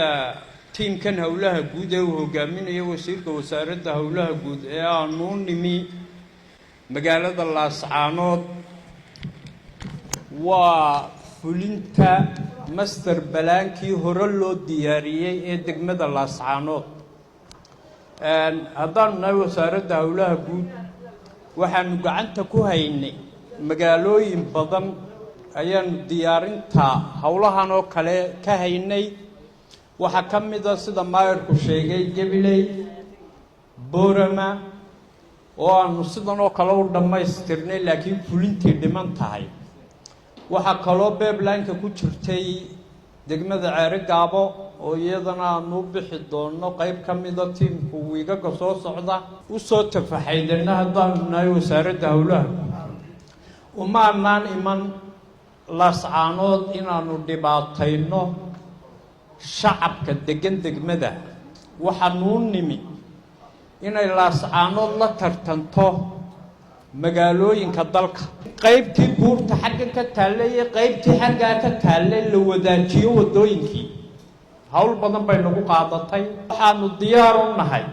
Ujeeddada tiimkan howlaha guud ee uu hogaaminayo wasiirka wasaaradda howlaha guud ee aanu nimi magaalada Laascaanood waa fulinta master plan-kii hore loo diyaariyey ee degmada Laascaanood. Haddaanu nahay wasaaradda howlaha guud, waxaanu gacanta ku haynay magaalooyin badan ayaanu diyaarinta howlahan oo kale ka haynay. Waxaa ka mid a, sida maayarku sheegay, Gabiley, Boorama oo aanu sidan oo kale u dhammaystirnay, laakiin fulintii dhiman tahay. Waxaa kaloo pipeline-ka ku jirtay degmada Ceerigaabo oo iyadana aanu u bixi doonno qayb ka mida tiimku wiigaga soo socda. Usoo tafaxaydana haddaanu nahay wasaaradda howlaha guud, umaanaan iman Laascaanood inaanu dhibaatayno shacabka deggan degmada. Waxaanuu nimi inay Laascaanood la tartanto magaalooyinka dalka. Qaybtii buurta xagga ka taallay iyo qaybtii xaggaa ka taallay la wadaajiyo waddooyinkii, hawl badan bay nagu qaadatay. Waxaanu diyaar u nahay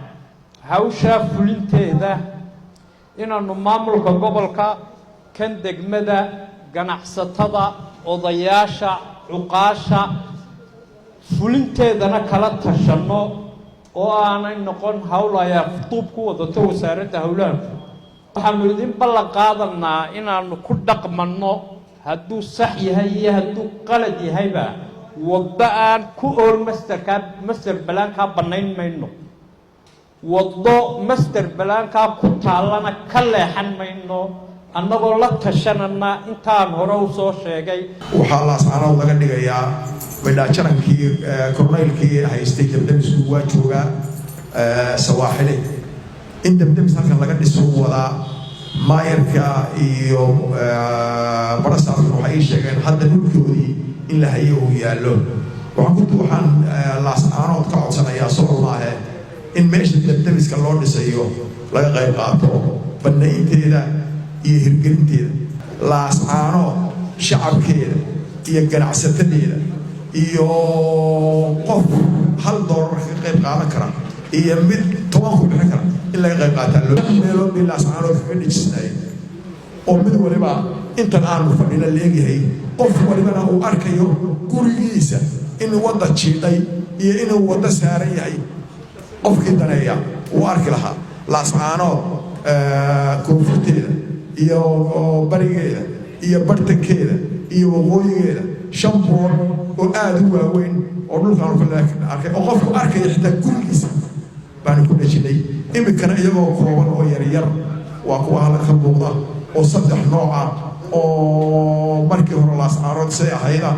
hawshaa fulinteeda inaanu maamulka gobolka, kan degmada, ganacsatada, odayaasha, cuqaasha fulinteedana kala tashanno oo aanay noqon hawl ay afduub ku wadato wasaaradda howlaha guud. Waxaanu idin ballan qaadanaa inaanu ku dhaqmanno, hadduu sax yahay iyo hadduu qalad yahayba, waddo aan ku ool masterkaa master plan-kaa bannayn mayno, waddo master plan-kaa ku taallana ka leexan mayno, annagoo la tashanana intaan hore u soo sheegay. Waxaa Laascaanood laga dhigayaa midhaa jarankii korneylkii haystay dabdamisku waa joogaa Sawaaxili. In dabdamis halkan laga dhiso wadaa. Maayarka iyo barasaafka waxay ii sheegeen hadda dhulkoodii in la hayo uu yaallo. Waxaan Laascaanood ka codsanayaa, socol maahe, in meesha dabdamiska loo dhisayo laga qayb qaato bannaynteeda iyo hirgelinteeda. Laascaanood shacabkeeda iyo ganacsatadeeda iyo qof $1 kaga qayb qaadan kara iyo mid 10 ku bixin kara in laga qayb qaataa. Loo meelood bay Laascaanood kaga dhijisnay oo mid waliba intan aanu fadhina leegyahay, qof walibana uu arkayo gurigiisa in wadda jiidhay iyo inuu waddo saaran yahay. Qofkii daneeya uu arki lahaa. Laascaanood koonfurteeda iyo barigeeda iyo bartankeeda iyo waqooyigeeda shan boor oo aada u waaweyn oo dhulkaanu ka arkay oo qofku arkaya xitaa gurigiisa baanu ku dhejinay. Iminkana iyagoo kooban oo yaryar waa kuwa halka ka muuqda oo saddex nooca oo markii hore Laascaanood say ahayda.